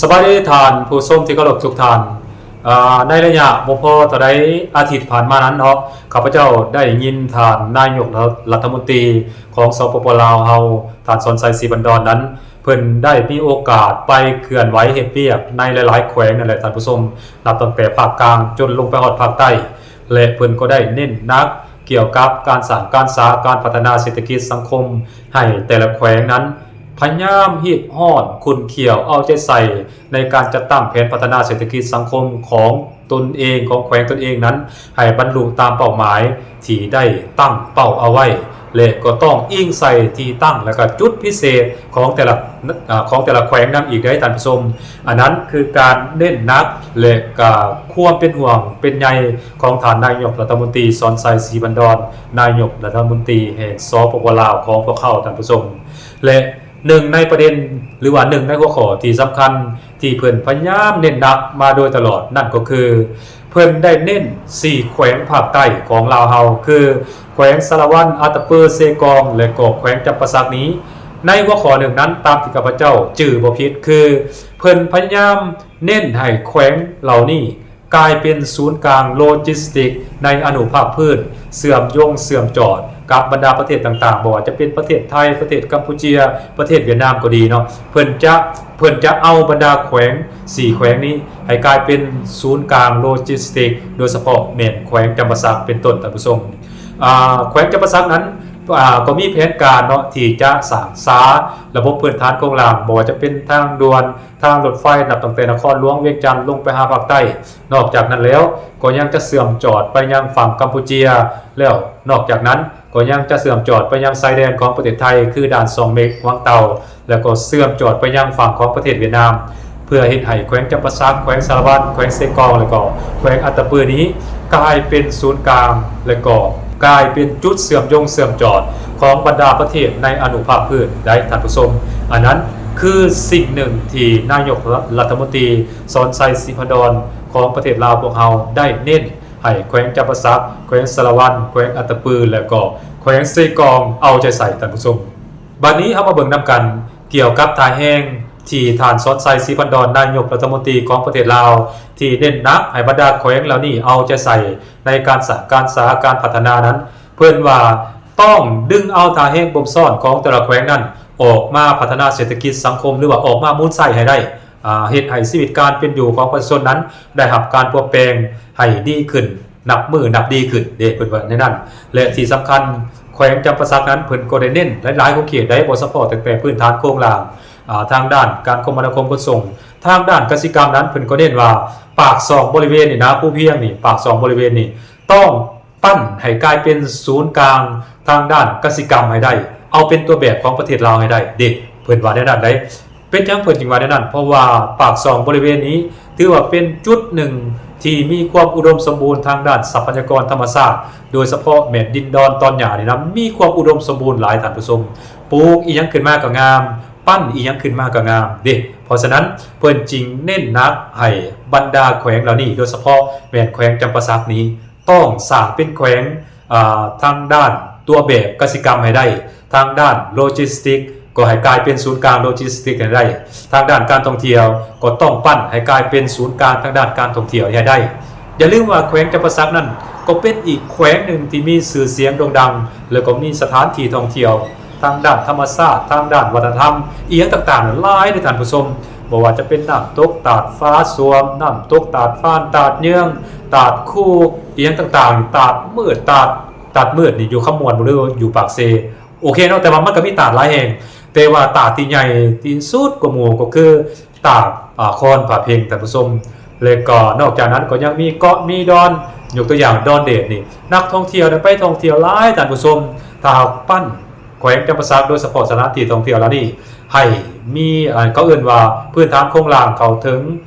ສະບາຍດີທ່ານຜູ້ຊົມທີ່ເຄົາລົບທຸກທ່ານ. ອາ ໃນໄລຍະບໍ່ພໍເທົ່າໃດອາທິດຜ່ານມານັ້ນເນາະ, ຂ້າພະເຈົ້າໄດ້ຍິນທ່ານນາຍົກລັດຖະມົນຕີຂອງ ສປປ ລາວເຮົາ ທ່ານ ສອນໄຊ ສີພັນດອນ ນັ້ນ ເພິ່ນໄດ້ມີໂອກາດໄປເຄື່ອນໄຫວເຮັດວຽກໃນຫຼາຍໆແຂວງນັ້ນແຫຼະທ່ານຜູ້ຊົມ, ນັບຕັ້ງແຕ່ພາກກາງຈົນລົງໄປຮອດພາກໃຕ້ ແລະ ເພິ່ນກໍໄດ້ເນັ້ນໜັກກ່ຽວກັບການສ້າງການສາ, ການພັດທະນາເສດຖະກິດສັງຄົມໃຫ້ແຕ່ລະແຂວງນັ້ນ ພະຍາຍາມຮີບຮ້ອນຂຸ້ນຂ້ຽວເອົາໃຈໃສ່ໃນການຈັດຕັ້ງແຜນພັດທະນາເສດຖະກິດສັງຄົມຂອງຕົນເອງ, ຂອງແຂວງຕົນເອງນັ້ນ ໃຫ້ບັນລຸຕາມເປົ້າໝາຍທີ່ໄດ້ຕັ້ງເປົ້າເອົາໄວ້ ແລະ ກໍຕ້ອງອີງໃສ່ທີ່ຕັ້ງ ແລະ ກະຈຸດພິເສດຂອງແຕ່ລະ ອາ ຂອງແຕ່ລະແຂວງນຳອີກເດ້ທ່ານຜູ້ຊົມ. ອັນນັ້ນຄືການເນັ້ນໜັກ ແລະ ກະຄວາມເປັນຫ່ວງເປັນໃຍຂອງທ່ານນາຍົກລັດຖະມົນຕີ ສອນໄຊ ສີພັນດອນ ນາຍົກລັດຖະມົນຕີແຫ່ງ ສປປ ລາວ ຂອງພວກເຮົາທ່ານຜູ້ຊົມ. ແລະ ໜຶ່ງໃນປະເດັນ ຫຼືວ່າໜຶ່ງໃນຫົວຂໍ້ທີ່ສຳຄັນທີ່ເພິ່ນພະຍາຍາມເນັ້ນໜັກມາໂດຍຕະຫຼອດນັ້ນກໍຄື ເພິ່ນໄດ້ເນັ້ນສີ່ແຂວງພາກໃຕ້ຂອງລາວເຮົາ ຄື ແຂວງສາລະວັນ, ອັດຕະປື, ເຊກອງ ແລະ ກໍແຂວງຈຳປາສັກນີ້. ໃນຫົວຂໍ້ໜຶ່ງນັ້ນ ຕາມທີ່ຂ້າພະເຈົ້າຈື່ບໍ່ຜິດ ຄື ເພິ່ນພະຍາຍາມເນັ້ນໃຫ້ແຂວງເຫຼົ່ານີ້ ກາຍເປັນສູນກາງໂລຈິສຕິກໃນອະນຸພາກພື້ນ ເຊື່ອມໂຍງເຊື່ອມຈອດກັບບັນດາປະເທດຕ່າງໆ ບໍ່ວ່າຈະເປັນປະເທດໄທ, ປະເທດກຳປູເຈຍ, ປະເທດຫວຽດນາມກໍດີເນາະ, ເພິ່ນຈະ ເພິ່ນຈະເອົາບັນດາແຂວງສີ່ແຂວງນີ້ໃຫ້ກາຍເປັນສູນກາງໂລຈິສຕິກ ໂດຍສະເພາະແມ່ນແຂວງຈຳປາສັກເປັນຕົ້ນທ່ານຜູ້ຊົມ. ອາ ແຂວງຈຳປາສັກນັ້ນ ອາ ກໍມີແຜນການເນາະ ທີ່ຈະສ້າງສາລະບົບພື້ນຖານໂຄງລ່າງ ບໍ່ວ່າຈະເປັນທາງດ່ວນ, ທາງລົດໄຟ ນັບຕັ້ງແຕ່ນະຄອນຫຼວງວຽງຈັນລົງໄປຫາພາກໃຕ້. ນອກຈາກນັ້ນແລ້ວ ກໍຍັງຈະເຊື່ອມຈອດໄປຍັງຝັ່ງກຳປູເຈຍ ແລ້ວນອກຈາກນັ້ນ ກໍຍັງຈະເຊື່ອມຈອດໄປຍັງຊາຍແດນຂອງປະເທດໄທ ຄືດ່ານຊ່ອງເມັກ ຫວາງເຕົ່າ ແລ້ວກໍເຊື່ອມຈອດໄປຍັງຝັ່ງຂອງປະເທດຫວຽດນາມ ເພື່ອເຮັດໃຫ້ແຂວງຈຳປາສັກ, ແຂວງສາລະວັນ, ແຂວງເຊກອງ ແລ້ວກໍແຂວງອັດຕະປືນີ້ ກາຍເປັນສູນກາງ ແລ້ວກໍກາຍເປັນຈຸດເຊື່ອມໂຍງເຊື່ອມຈອດຂອງບັນດາປະເທດໃນອະນຸພາກພື້ນໄດ້ທ່ານຜູ້ຊົມ. ອັນນັ້ນຄືສິ່ງໜຶ່ງທີ່ນາຍົກລັດຖະມົນຕີ ສອນໄຊ ສີພັນດອນ ຂອງປະເທດລາວພວກເຮົາໄດ້ເນັ້ນໃຫ້ແຂວງຈຳປາສັກ, ແຂວງສາລະວັນ, ແຂວງອັດຕະປື ແລະ ກໍແຂວງເຊກອງເອົາໃຈໃສ່ທ່ານຜູ້ຊົມ. ບັດນີ້ເຮົາມາເບິ່ງນຳກັນກ່ຽວກັບທ່າແຮງທີ່ທ່ານ ສອນໄຊ ສີພັນດອນ ນາຍົກລັດຖະມົນຕີຂອງປະເທດລາວ ທີ່ເນັ້ນໜັກໃຫ້ບັນດາແຂວງເຫຼົ່ານີ້ເອົາໃຈໃສ່ໃນການສ້າງການສາ, ການພັດທະນານັ້ນ ເພິ່ນວ່າຕ້ອງດຶງເອົາທ່າແຮງບົ່ມຊ້ອນຂອງແຕ່ລະແຂວງນັ້ນ ອອກມາພັດທະນາເສດຖະກິດສັງຄົມ ຫຼືວ່າອອກມາໝູນໃຊ້ໃຫ້ໄດ້. ອາ ເຮັດໃຫ້ຊີວິດການເປັນຢູ່ຂອງປະຊາຊົນນັ້ນໄດ້ຮັບການປົວແປງໃຫ້ດີຂຶ້ນນັບມື້ນັບດີຂຶ້ນເດ້ ເພິ່ນວ່າແນວນັ້ນ. ແລະ ທີ່ສຳຄັນ ແຂວງຈຳປາສັກນັ້ນ ເພິ່ນກໍໄດ້ເນັ້ນຫຼາຍໆຂົງເຂດໃດ໋ ບໍ່ສະເພາະແຕ່ແຕ່ພື້ນຖານໂຄງລ່າງ ອາ ທາງດ້ານການຄົມມະນາຄົມຂົນສົ່ງ, ທາງດ້ານກະສິກຳນັ້ນ ເພິ່ນກໍເນັ້ນວ່າປາກຊ່ອງບໍລິເວນນີ້ນະ ພູພຽງນີ້ ປາກຊ່ອງບໍລິເວນນີ້ ຕ້ອງ ປັ້ນໃຫ້ກາຍເປັນສູນກາງທາງດ້ານກະສິກຳໃຫ້ໄດ້, ເອົາເປັນຕົວແບບຂອງປະເທດລາວໃຫ້ໄດ້ເດ້ ເພິ່ນວ່າແນວນັ້ນໄດ໋. ເປັນຫຍັງເພິ່ນຈຶ່ງວ່າແນວນັ້ນ? ເພາະວ່າປາກຊ່ອງບໍລິເວນນີ້ ຖືວ່າເປັນຈຸດໜຶ່ງທີ່ມີຄວາມອຸດົມສົມບູນທາງດ້ານຊັບພະຍາກອນທຳມະຊາດ, ໂດຍສະເພາະແມ່ນດິນດອນຕອນຫຍ້ານີ້ນະ ມີຄວາມອຸດົມສົມບູນຫຼາຍທ່ານຜູ້ຊົມ, ປູກອີ່ຫຍັງຂຶ້ນມາກໍງາມ, ປັ້ນອີ່ຫຍັງຂຶ້ນມາກໍງາມເດ້. ເພາະສະນັ້ນ ເພິ່ນຈຶ່ງເນັ້ນໜັກໃຫ້ບັນດາແຂວງເຫຼົ່ານີ້ ໂດຍສະເພາະແມ່ນແຂວງຈຳປາສັກນີ້ ຕ້ອງສ້າງເປັນແຂວງ ອາ ທາງດ້ານຕົວແບບກະສິກຳໃຫ້ໄດ້, ທາງດ້ານໂລຈິສຕິກກໍໃຫ້ກາຍເປັນສູນກາງໂລຈິສຕິກໃຫ້ໄດ້, ທາງດ້ານການທ່ອງທ່ຽວກໍຕ້ອງປັ້ນໃຫ້ກາຍເປັນສູນກາງທາງດ້ານການທ່ອງທ່ຽວໃຫ້ໄດ້. ຢ່າລືມວ່າແຂວງຈຳປາສັກນັ້ນກໍເປັນອີກແຂວງໜຶ່ງທີ່ມີຊື່ສຽງໂດ່ງດັງ ແລ້ວກໍມີສະຖານທີ່ທ່ອງທ່ຽວ ທາງດ້ານທຳມະຊາດ, ທາງດ້ານວັດທະນະທຳ ອີ່ຫຍັງຕ່າງໆຫຼາຍເດ້ທ່ານຜູ້ຊົມ, ບໍ່ວ່າຈະເປັນນ້ຳຕົກຕາດຟ້າສວມ, ນ້ຳຕົກຕາດຟານ, ຕາດເຍືອງ, ຕາດຄູ ອີ່ຫຍັງຕ່າງໆ, ຕາດມືດ, ຕາດ ຕາດມືດນີ້ຢູ່ຄຳມ່ວນບໍ່ ຫຼືຢູ່ປາກເຊ? ໂອເຄເນາະ, ແຕ່ວ່າມັນກໍມີຕາດຫຼາຍແຫ່ງ, ແຕ່ວ່າຕາດທີ່ໃຫຍ່ທີ່ສຸດກວ່າໝູ່ກໍຄື ຕາດ ອາ ຄອນພະເພັງ ທ່ານຜູ້ຊົມ. ແລະກໍນອກຈາກນັ້ນກໍຍັງມີເກາະມີດອນ, ຍົກຕົວຢ່າງດອນເດດນີ້ ນັກທ່ອງທ່ຽວໄດ້ໄປທ່ອງທ່ຽວຫຼາຍທ່ານຜູ້ຊົມ. ຖ້າຫາກປັ້ນແຂວງຈຳປາສັກ ໂດຍສະເພາະສະຖານທີ່ທ່ອງທ່ຽວເຫຼົ່ານີ້ ໃຫ້ມີ ເຂົາເອີ້ນວ່າພື້ນຖານໂຄງລ່າງເຂົ້າເຖິງ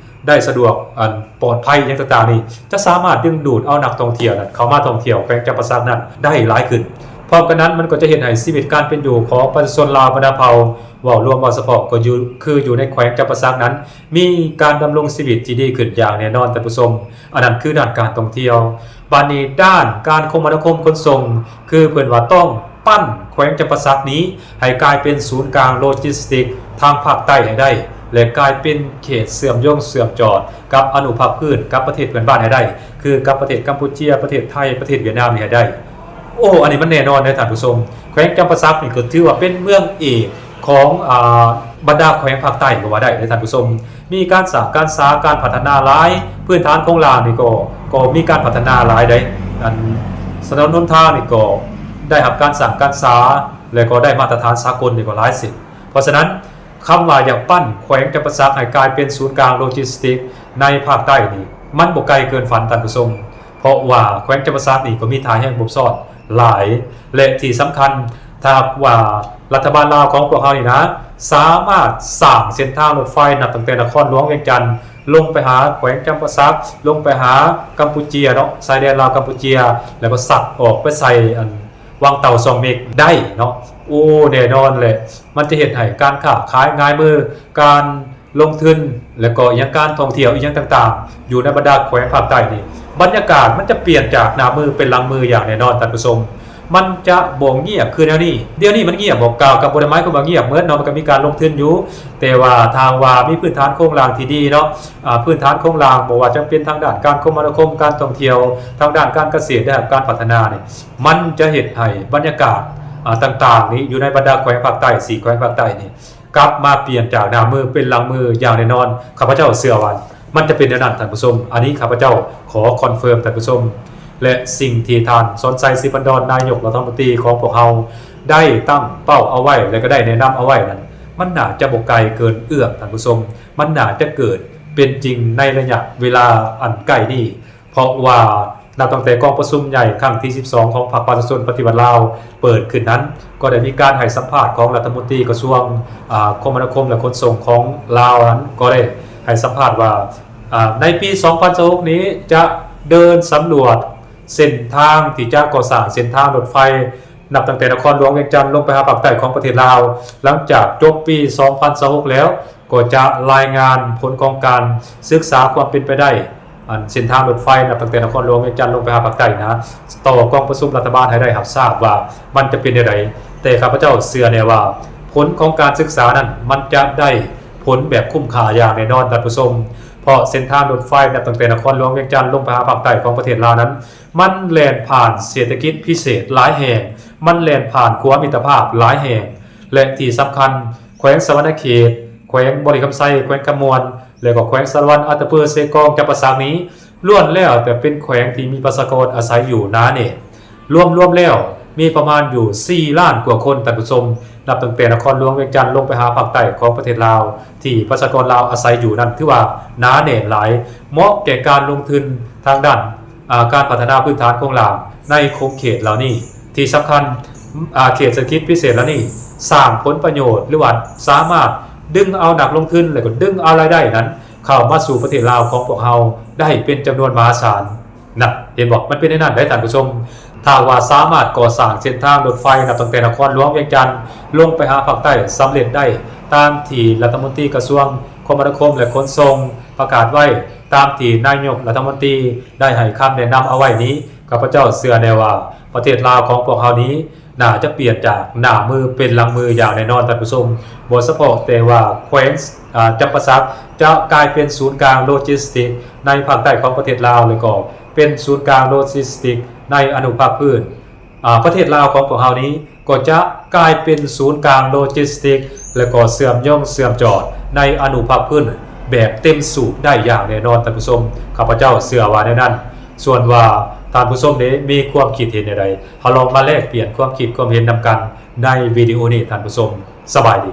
ໄດ້ສະດວກ ອັນປອດໄພຫຍັງຕ່າງໆນີ້ ຈະສາມາດດຶງດູດເອົານັກທ່ອງທ່ຽວນັ້ນເຂົ້າມາທ່ອງທ່ຽວແຂວງຈຳປາສັກນັ້ນໄດ້ຫຼາຍຂຶ້ນ. ພ້ອມກັນນັ້ນ ມັນກໍຈະເຮັດໃຫ້ຊີວິດການເປັນຢູ່ຂອງປະຊາຊົນລາວບັນດາເຜົ່າ ເວົ້າລວມເວົ້າສະເພາະກໍຢູ່ ຄືຢູ່ໃນແຂວງຈຳປາສັກນັ້ນ ມີການດຳລົງຊີວິດທີ່ດີຂຶ້ນຢ່າງແນ່ນອນທ່ານຜູ້ຊົມ. ອັນນັ້ນຄືດ້ານການທ່ອງທ່ຽວ. ບາດນີ້ດ້ານການຄົມມະນາຄົມຂົນສົ່ງ ຄືເພິ່ນວ່າຕ້ອງ ປັ້ນແຂວງຈຳປາສັກນີ້ໃຫ້ກາຍເປັນສູນກາງໂລຈິສຕິກທາງພາກໃຕ້ໃຫ້ໄດ້ ແລະ ກາຍເປັນເຂດເຊື່ອມໂຍງເຊື່ອມຈອດກັບອະນຸພາກພື້ນກັບປະເທດເພື່ອນບ້ານໃຫ້ໄດ້ ຄືກັບປະເທດກຳປູເຈຍ ປະເທດໄທ ປະເທດຫວຽດນາມນີ້ໃຫ້ໄດ້. ໂອ້ ອັນນີ້ມັນແນ່ນອນເດ້ທ່ານຜູ້ຊົມ. ແຂວງຈຳປາສັກນີ້ກໍຖືວ່າເປັນເມືອງເອກຂອງ ອາ ບັນດາແຂວງພາກໃຕ້ກໍວ່າໄດ້ເດ້ທ່ານຜູ້ຊົມ. ມີການສ້າງການສາ ການພັດທະນາຫຼາຍ, ພື້ນຖານໂຄງລ່າງນີ້ກໍ ກໍມີການພັດທະນາຫຼາຍໃດ໋. ອັນ ຖະໜົນຫົນທາງນີ້ກໍໄດ້ຮັບການສ້າງການສາ ແລະ ກໍໄດ້ມາດຕະຖານສາກົນນີ້ກໍຫຼາຍເສັ້ນ. ເພາະສະນັ້ນ ຄຳວ່າຢາກປັ້ນແຂວງຈຳປາສັກໃຫ້ກາຍເປັນສູນກາງໂລຈິສຕິກໃນພາກໃຕ້ນີ້ ມັນບໍ່ໄກເກີນຝັນທ່ານຜູ້ຊົມ. ເພາະວ່າແຂວງຈຳປາສັກນີ້ກໍມີທ່າແຮງບົບຊ້ອນຫຼາຍ ແລະ ທີ່ສຳຄັນ ຖ້າຫາກວ່າລັດຖະບານລາວຂອງພວກເຮົານີ້ນະ ສາມາດສ້າງເສັ້ນທາງລົດໄຟ ນັບຕັ້ງແຕ່ນະຄອນຫຼວງວຽງຈັນ ລົງໄປຫາແຂວງຈຳປາສັກ ລົງໄປຫາກຳປູເຈຍເນາະ ຊາຍແດນລາວກຳປູເຈຍ ແລ້ວກໍສັກອອກໄປໃສ່ ອັນ ວັງເຕົ່າຊ່ອງເມັກໄດ້ເນາະ. ໂອ້ ແນ່ນອນແຫຼະ ມັນຈະເຮັດໃຫ້ການຄ້າຂາຍງ່າຍມື ການ ລົງທຶນ ແລະ ກໍອີ່ຫຍັງ ການທ່ອງທ່ຽວ ອີ່ຫຍັງຕ່າງໆ ຢູ່ໃນບັນດາແຂວງພາກໃຕ້ນີ້ ບັນຍາກາດມັນຈະປ່ຽນຈາກໜ້າມືເປັນຫຼັງມືຢ່າງແນ່ນອນທ່ານຜູ້ຊົມ. ມັນຈະບໍ່ງຽບຄືແນວນີ້. ດຽວນີ້ມັນງຽບບໍ່ ກ່າວກັບບໍ່ໄດ້ໝາຍຄວາມວ່າງຽບໝົດເນາະ, ມັນກໍມີການລົງທຶນຢູ່. ແຕ່ວ່າຖ້າຫາກວ່າມີພື້ນຖານໂຄງລ່າງທີ່ດີເນາະ ອາ ພື້ນຖານໂຄງລ່າງ ບໍ່ວ່າຈະເປັນທາງດ້ານການຄົມມະນາຄົມ, ການທ່ອງທ່ຽວ, ທາງດ້ານການກະເສດ ແລະ ການພັດທະນານີ້ ມັນຈະເຮັດໃຫ້ບັນຍາກາດ ອາ ຕ່າງໆນີ້ ຢູ່ໃນບັນດາແຂວງພາກໃຕ້ ສີ່ແຂວງພາກໃຕ້ນີ້ ກັບມາປ່ຽນຈາກໜ້າມືເປັນຫຼັງມືຢ່າງແນ່ນອນ. ຂ້າພະເຈົ້າເຊື່ອວ່າມັນຈະເປັນແນວນັ້ນທ່ານຜູ້ຊົມ. ອັນນີ້ຂ້າພະເຈົ້າຂໍຄອນເຟີມທ່ານຜູ້ຊົມ ແລະ ສິ່ງທີ່ທ່ານ ສອນໄຊ ສີພັນດອນ ນາຍົກລັດຖະມົນຕີຂອງພວກເຮົາ ໄດ້ຕັ້ງເປົ້າເອົາໄວ້ ແລະ ກໍໄດ້ແນະນຳເອົາໄວ້ນັ້ນ ມັນໜ້າຈະບໍ່ໄກເກີນເອື້ອມທ່ານຜູ້ຊົມ. ມັນໜ້າຈະເກີດເປັນຈິງໃນໄລຍະເວລາອັນໃກ້ນີ້. ເພາະວ່ານັບຕັ້ງແຕ່ກອງປະຊຸມໃຫຍ່ຄັ້ງທີສິບສອງຂອງພັກປະຊາຊົນປະຕິວັດລາວເປີດຂຶ້ນນັ້ນ ກໍໄດ້ມີການໃຫ້ສຳພາດຂອງລັດຖະມົນຕີກະຊວງ ອາ ຄົມມະນາຄົມ ແລະ ຂົນສົ່ງຂອງລາວນັ້ນ ກໍໄດ້ໃຫ້ສຳພາດວ່າ ອາ ໃນປີສອງພັນຊາວຫົກນີ້ ຈະເດີນສຳຫຼວດເສັ້ນທາງທີ່ຈະກໍ່ສ້າງເສັ້ນທາງລົດໄຟ ນັບຕັ້ງແຕ່ນະຄອນຫຼວງວຽງຈັນລົງໄປຫາພາກໃຕ້ຂອງປະເທດລາວ. ຫຼັງຈາກຈົບປີສອງພັນຊາວຫົກແລ້ວ ກໍຈະລາຍງານຜົນຂອງການສຶກສາຄວາມເປັນໄປໄດ້ ອັນເສັ້ນທາງລົດໄຟ ນັບຕັ້ງແຕ່ນະຄອນຫຼວງວຽງຈັນລົງໄປຫາພາກໃຕ້ນະ ຕໍ່ກອງປະຊຸມລັດຖະບານໃຫ້ໄດ້ຮັບຊາບວ່າມັນຈະເປັນແນວໃດ. ແຕ່ຂ້າພະເຈົ້າເຊື່ອແນ່ວ່າ ຜົນຂອງການສຶກສານັ້ນ ມັນຈະໄດ້ຜົນແບບຄຸ້ມຄ່າຢ່າງແນ່ນອນທ່ານຜູ້ຊົມ. ເພາະເສັ້ນທາງລົດໄຟ ນັບຕັ້ງແຕ່ນະຄອນຫຼວງວຽງຈັນລົງໄປຫາພາກໃຕ້ຂອງປະເທດລາວນັ້ນ ມັນແລ່ນຜ່ານເສດຖະກິດພິເສດຫຼາຍແຫ່ງ, ມັນແລ່ນຜ່ານຂົວມິດຕະພາບຫຼາຍແຫ່ງ ແລະ ທີ່ສຳຄັນ ແຂວງສະຫວັນນະເຂດ, ແຂວງບໍລິຄຳໄຊ, ແຂວງຄຳມ່ວນ ແລະ ກໍແຂວງສາລະວັນ, ອັດຕະປື, ເຊກອງ, ຈຳປາສັກນີ້ ລ້ວນແລ້ວແຕ່ເປັນແຂວງທີ່ມີປະຊາກອນອາໄສຢູ່ໜາແໜ້ນ. ລວມໆແລ້ວມີປະມານຢູ່ສີ່ລ້ານກວ່າຄົນ, ທ່ານຜູ້ຊົມ, ນັບຕັ້ງແຕ່ນະຄອນຫຼວງວຽງຈັນລົງໄປຫາພາກໃຕ້ຂອງປະເທດລາວ ທີ່ປະຊາກອນລາວອາໄສຢູ່ນັ້ນ ຖືວ່າໜາແໜ້ນຫຼາຍ, ເໝາະແກ່ການລົງທຶນທາງດ້ານ ອາ ການພັດທະນາພື້ນຖານໂຄງລ່າງໃນຂົງເຂດເຫຼົ່ານີ້. ທີ່ສຳຄັນ ອາ ເຂດເສດຖະກິດພິເສດເຫຼົ່ານີ້ ສ້າງຜົນປະໂຫຍດ ຫຼືວ່າສາມາດດຶງເອົານັກລົງທຶນ ແລະ ກໍດຶງເອົາລາຍໄດ້ນັ້ນ ເຂົ້າມາສູ່ປະເທດລາວຂອງພວກເຮົາໄດ້ເປັນຈຳນວນມະຫາສານ. ນະ ເຫັນບໍ່? ມັນເປັນແນວນັ້ນເດ້ທ່ານຜູ້ຊົມ. ຖ້າວ່າສາມາດກໍ່ສ້າງເສັ້ນທາງລົດໄຟ ນັບຕັ້ງແຕ່ນະຄອນຫຼວງວຽງຈັນລົງໄປຫາພາກໃຕ້ສຳເລັດໄດ້ ຕາມທີ່ລັດຖະມົນຕີກະຊວງຄົມມະນາຄົມ ແລະ ຂົນສົ່ງປະກາດໄວ້, ຕາມທີ່ນາຍົກລັດຖະມົນຕີໄດ້ໃຫ້ຄຳແນະນຳເອົາໄວ້ນີ້, ຂ້າພະເຈົ້າເຊື່ອແນ່ວ່າ ປະເທດລາວຂອງພວກເຮົານີ້ ໜ້າຈະປ່ຽນຈາກໜ້າມືເປັນຫຼັງມືຢ່າງແນ່ນອນ, ທ່ານຜູ້ຊົມ. ບໍ່ສະເພາະແຕ່ວ່າແຂວງ ອາ ຈຳປາສັກ ຈະກາຍເປັນສູນກາງໂລຈິສຕິກໃນພາກໃຕ້ຂອງປະເທດລາວ ແລະ ກໍເປັນສູນກາງໂລຈິສຕິກໃນອະນຸພາກພື້ນ. ອາ ປະເທດລາວຂອງພວກເຮົານີ້ ກໍຈະກາຍເປັນສູນກາງໂລຈິສຕິກ ແລະ ກໍເຊື່ອມໂຍງເຊື່ອມຈອດໃນອະນຸພາກພື້ນແບບເຕັມສູບໄດ້ຢ່າງແນ່ນອນ, ທ່ານຜູ້ຊົມ. ຂ້າພະເຈົ້າເຊື່ອວ່າແນວນັ້ນ. ສ່ວນວ່າທ່ານຜູ້ຊົມເດ ມີຄວາມຄິດເຫັນແນວໃດ? ເຮົາລອງມາແລກປ່ຽນຄວາມຄິດຄວາມເຫັນນຳກັນໃນວິດີໂອນີ້, ທ່ານຜູ້ຊົມ. ສະບາຍດີ.